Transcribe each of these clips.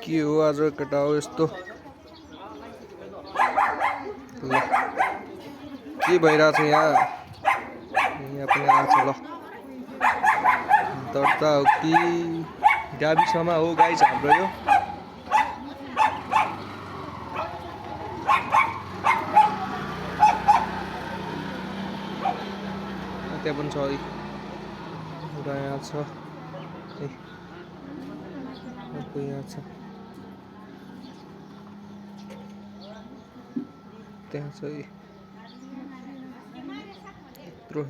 के हो आज केटा हो यस्तो के भइरहेछ यहाँ यहाँ पनि आएको छ ल दर्ता हो कि गाविसमा हो गाइस हाम्रो यो त्यहाँ पनि छ एउटा यहाँ छ अर्को यहाँ छ त्यहाँ छ यत्रो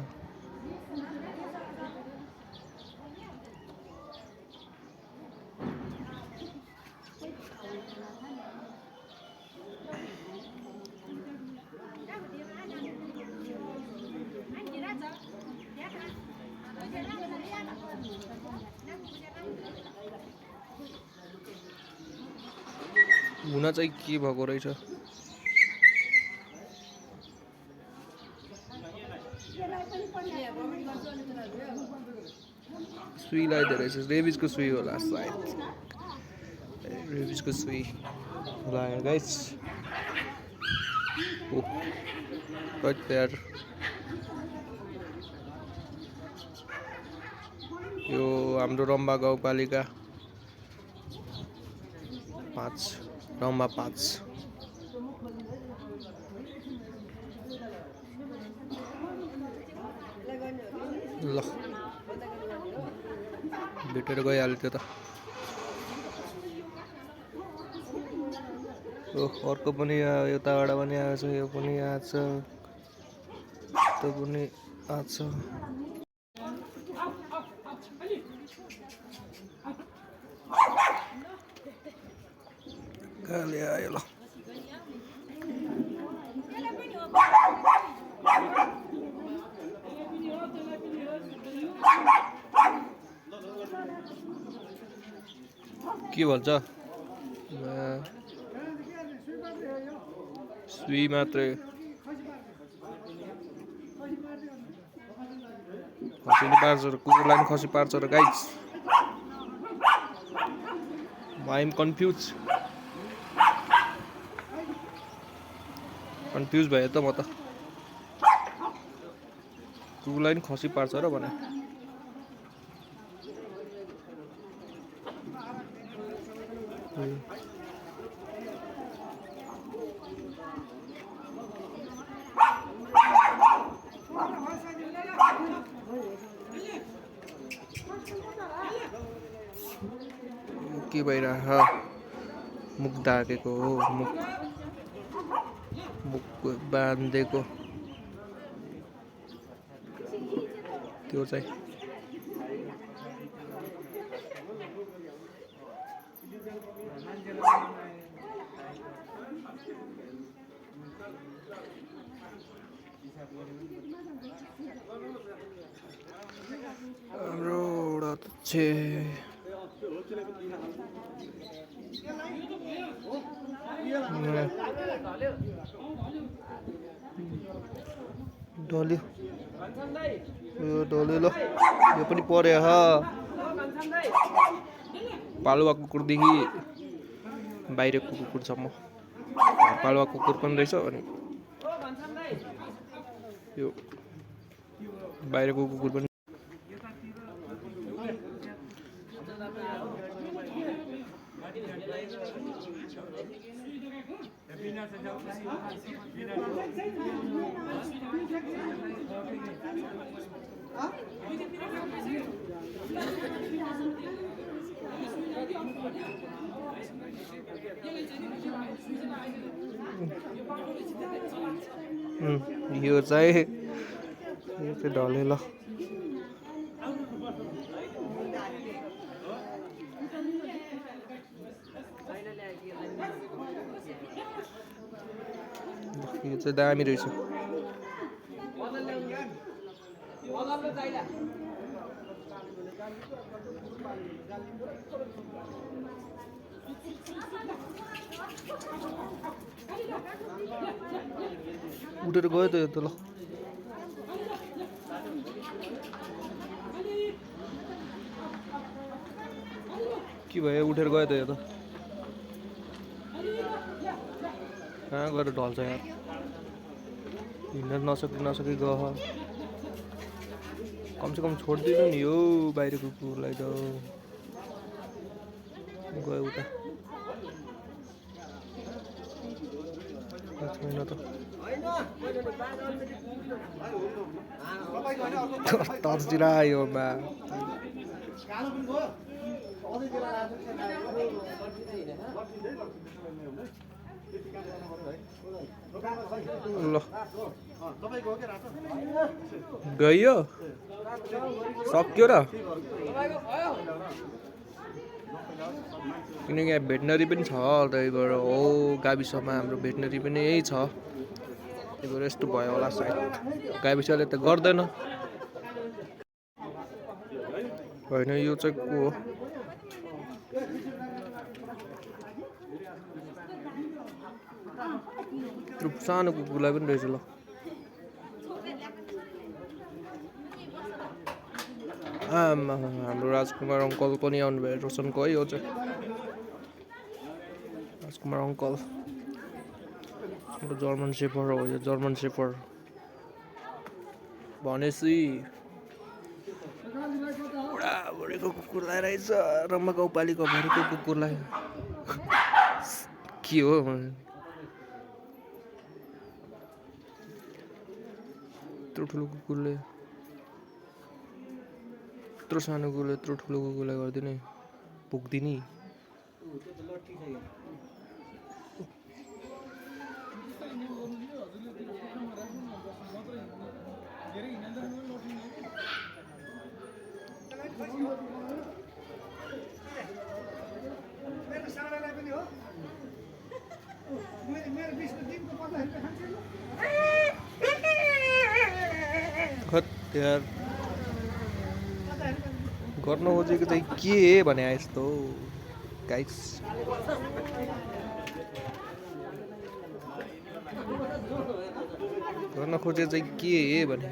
हुन चाहिँ के भएको रहेछ सुई लगाइदिएको रहेछ रेबिजको सुई होला सायद रेबिजको सुई लगायो गाइस राइट देयर यो हाम्रो रम्बा गाउँपालिका 5 रम्बा 5 ल भेटेर गइहाल्यो त्यो त अर्को पनि यताबाट पनि आएको छ यो पनि आएको छ त्यो पनि आएको छ कहाँले आयो ल के भन्छ सुई मात्रै खसीले पार्छ र कुकुरलाई पनि खसी पार्छ र गाइस आई एम कन्फ्युज भयो त म त कुकुरलाई पनि खसी पार्छ र भने के भइरह मुख ढाकेको हो मुख बाँधेको त्यो चाहिँ हाम्रो छे डल्यो यो डल्यो ल यो पनि पर्यो पालुवा कुकुरदेखि बाहिरको कुकुरसम्म पालुवा कुकुर पनि रहेछ अनि यो बाहिरको कुकुर पनि यो चाहिँ ढल्यो ल यो चाहिँ दामी रहेछ उठेर गयो त यो त ल के भयो उठेर गयो त यो त कहाँ गएर ढल्छ यार हिँड्न नसकी गह कमसेकम छोडिदिनु नि यो बाहिर कुकुरलाई त गयो उता छैन त तर्सिरह्यो बा ल गयो सक्यो र किनकि यहाँ भेटनरी पनि छ त्यहीबाट हो गाविसमा हाम्रो भेटनरी पनि यही छ त्यही भएर यस्तो भयो होला सायद गाविसले त गर्दैन होइन यो चाहिँ को हो सानो कुकुरलाई पनि रहेछ ल हाम्रो राजकुमार अङ्कल पनि आउनुभयो रोशनको है हो चाहिँ राजकुमार अङ्कल जर्मन सेफर हो यो जर्मन सेफर भनेपछि बुढाबुढीको कुकुरलाई रहेछ रम्बा गाउँपालिका भरेको कुकुरलाई के हो यत्रो ठुलो कुकुरले यत्रो सानो कुकुरले यत्रो ठुलो कुकुरलाई गरिदिने पुग्दिने यार गर्न खोजेको चाहिँ के भने यस्तो गाइस गर्न खोजेको चाहिँ के भने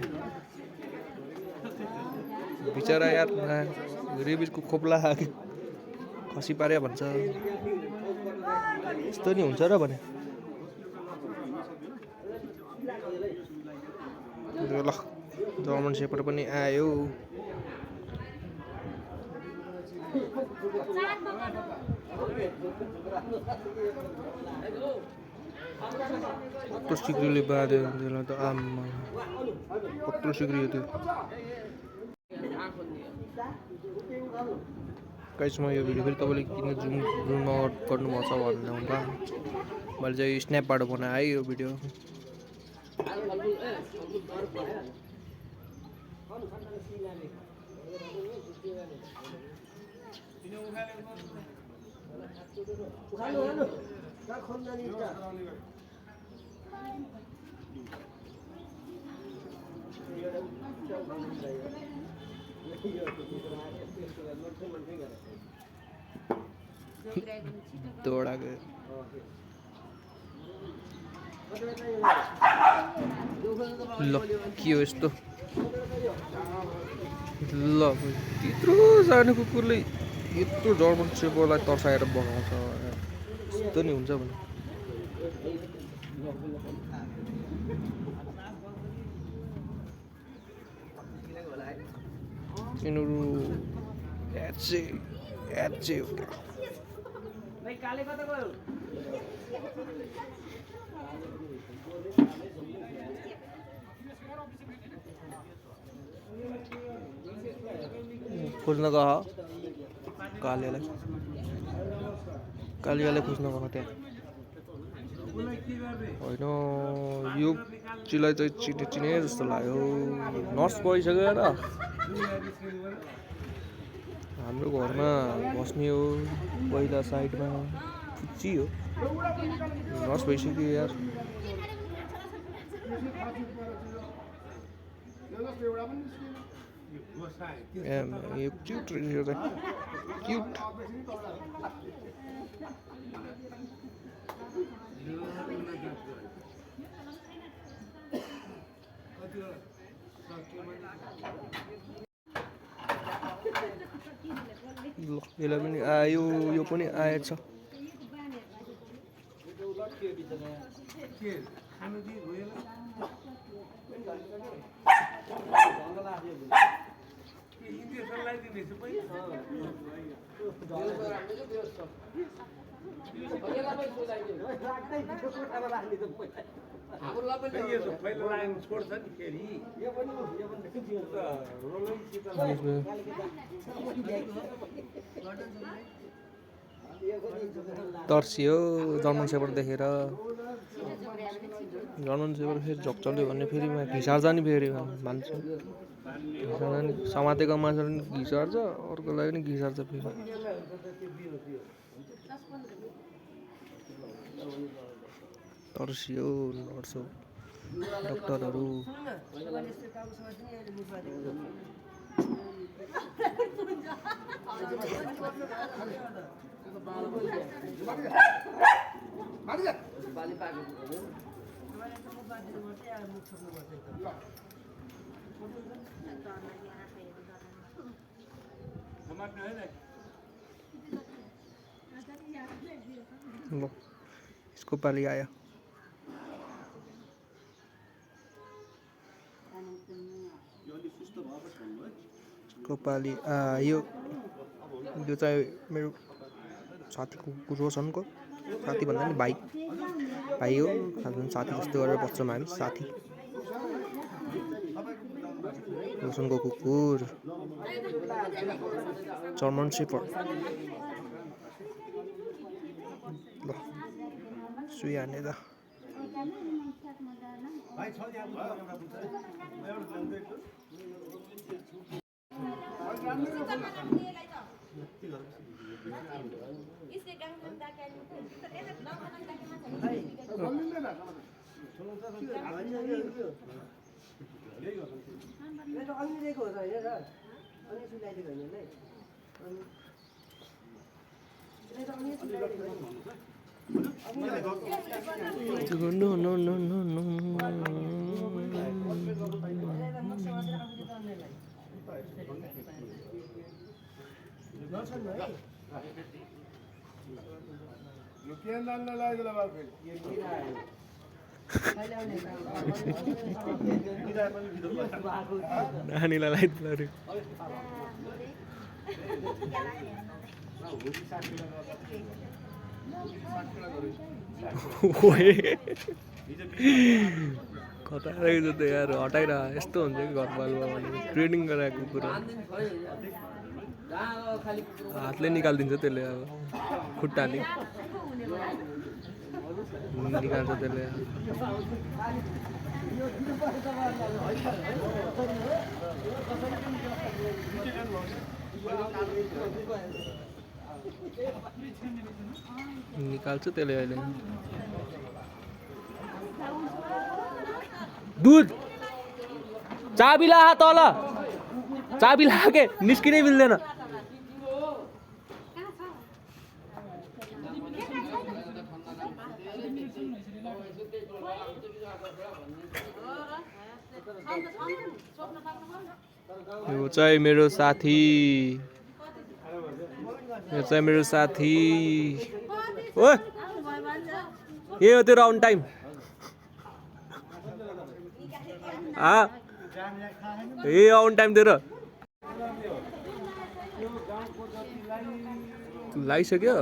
बिचरा यार रेबिसको खोप्ला खसी पार्यो भन्छ यस्तो नि हुन्छ र भने ल जर्मन सेफर पनि आयो कत्रो सिक्रीले बाँध्यो त्यसलाई त आम्मा कत्रो सिक्री त्यो गाइसमा यो भिडियो फेरि तपाईँले किन जुम आउट गर्नुभएको छ भन्ने हुन्छ मैले चाहिँ स्न्यापबाट बनाएँ है यो भिडियो दौड़ा गए ल के हो यस्तो ल त्यत्रो सानो कुकुरले यत्रो जर्मन सेफरलाई तर्साएर बनाउँछ यस्तो नि हुन्छ भने यिनीहरू एचे हो क्या खोज्न गह कालियालाई खोज्न गह त्यहाँ होइन यो चिलाई चाहिँ चिने जस्तो लाग्यो नर्स भइसक्यो र हाम्रो घरमा बस्ने हो पहिला साइडमा फुच्ची हो नर्स भइसक्यो यार यो क्युट रहेछ क्युट ल यसलाई पनि आयो, यो पनि आएछ। तर्सियो जर्मन सेफर्ड देखेर। जर्मन सेफर्ड फेरि झक्चल्यो भने फेरि घिसार्छ नि फेरि मान्छे। समातेको मान्छेले पनि घिसार्छ, अर्कोलाई पनि घिसार्छ फेरि। तर्सियो नर्स डक्टरहरू। ल इसको पाली आयो। इसको पाली आयो। यो चाहिँ मेरो साथीको रोशनको साथी भन्दा नि भाइ हो। साथी जस्तो गरेर बस्छौँ हामी, साथी। रोशनको कुकुर जर्मन सेफर्ड। ल सुई हाने त। नानीलाई लाइदिनु अरे। कता रहेछ त यार, हटाइरह। यस्तो हुन्छ कि घरपालुवा भने ट्रेनिङ गराएको कुरा हातले निकालिदिन्छ त्यसले। अब खुट्टाले निकाल्छ त्यसले। निकाल्छ त्यसले अहिले। दुध चाबी ला तल, चाबी ला के निस्किनै मिल्दैन। यो चाहिँ मेरो साथी, यो चाहिँ मेरो साथी। ओए ये हो तेरो ऑन टाइम। ये ऑन टाइम तेरो लाइसक्यो।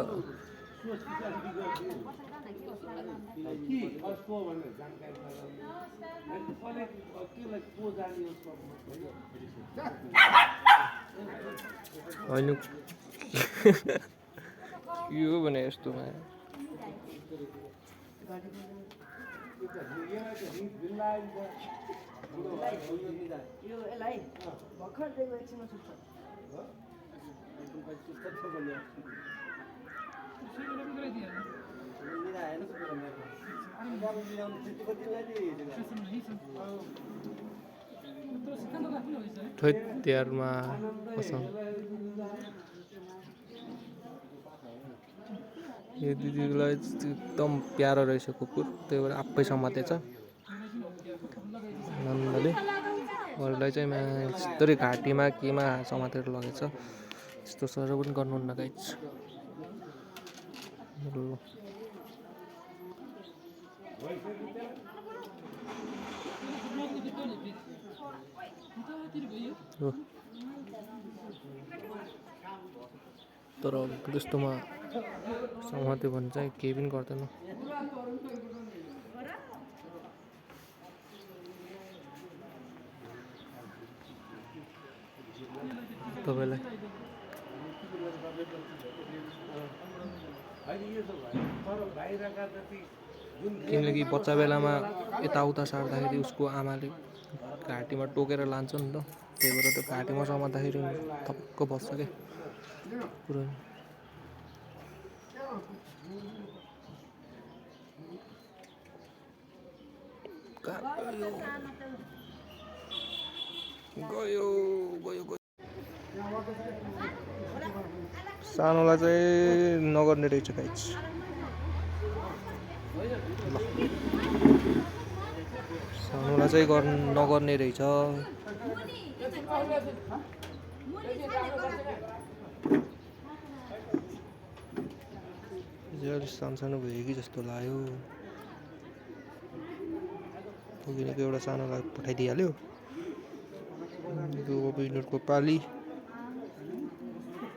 होइन यो भने यस्तोमा थोत्यारमा पसङ। यो दिदीलाई एकदम प्यारो रहेछ कुकुर, त्यही भएर आफै समातेछ नन्दले। अरूलाई चाहिँ यस्तरी घाँटीमा केमा समातेर लगेछ। त्यस्तो सर पनि गर्नुहुन्न गाइज। तर त्यस्तोमा समात्यो भने चाहिँ केही पनि गर्दैन। तपाईँलाई किनकि बच्चा बेलामा यताउता सार्दाखेरि उसको आमाले घाँटीमा टोकेर लान्छ नि त, त्यही भएर त्यो घाँटीमा समात्दाखेरि थपक्क बस्छ क्या पुरै। गयो गयो गयो सानोलाई चाहिँ नगर्ने रहेछ गाइज। सानोलाई चाहिँ नगर्ने रहेछ। सानो भयो कि जस्तो लाग्यो, किनकि एउटा सानोलाई पठाइदिइहाल्यो। अब यिनीहरूको पाली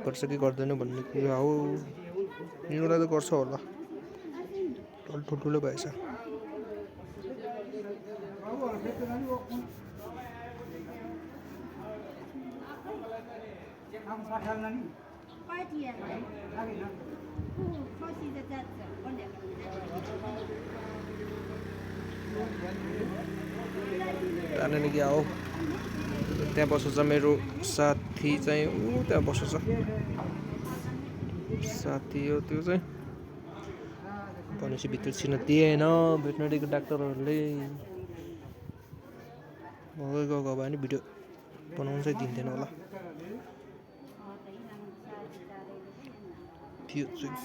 गर्छ कि गर्दैन भन्ने कुरा हो। यिनीहरूलाई त गर्छ होला, ठुल्ठुलो भएछ। जाने क्या हो, त्यहाँ बस्छ मेरो साथी चाहिँ, ऊ त्यहाँ बस्छ साथी हो त्यो चाहिँ। भनेपछि भित्र छिर्न दिएन भेटनेरीको डाक्टरहरूले। गएको भए पनि भिडियो बनाउनु चाहिँ दिन्थेन होला त्यो चाहिँ।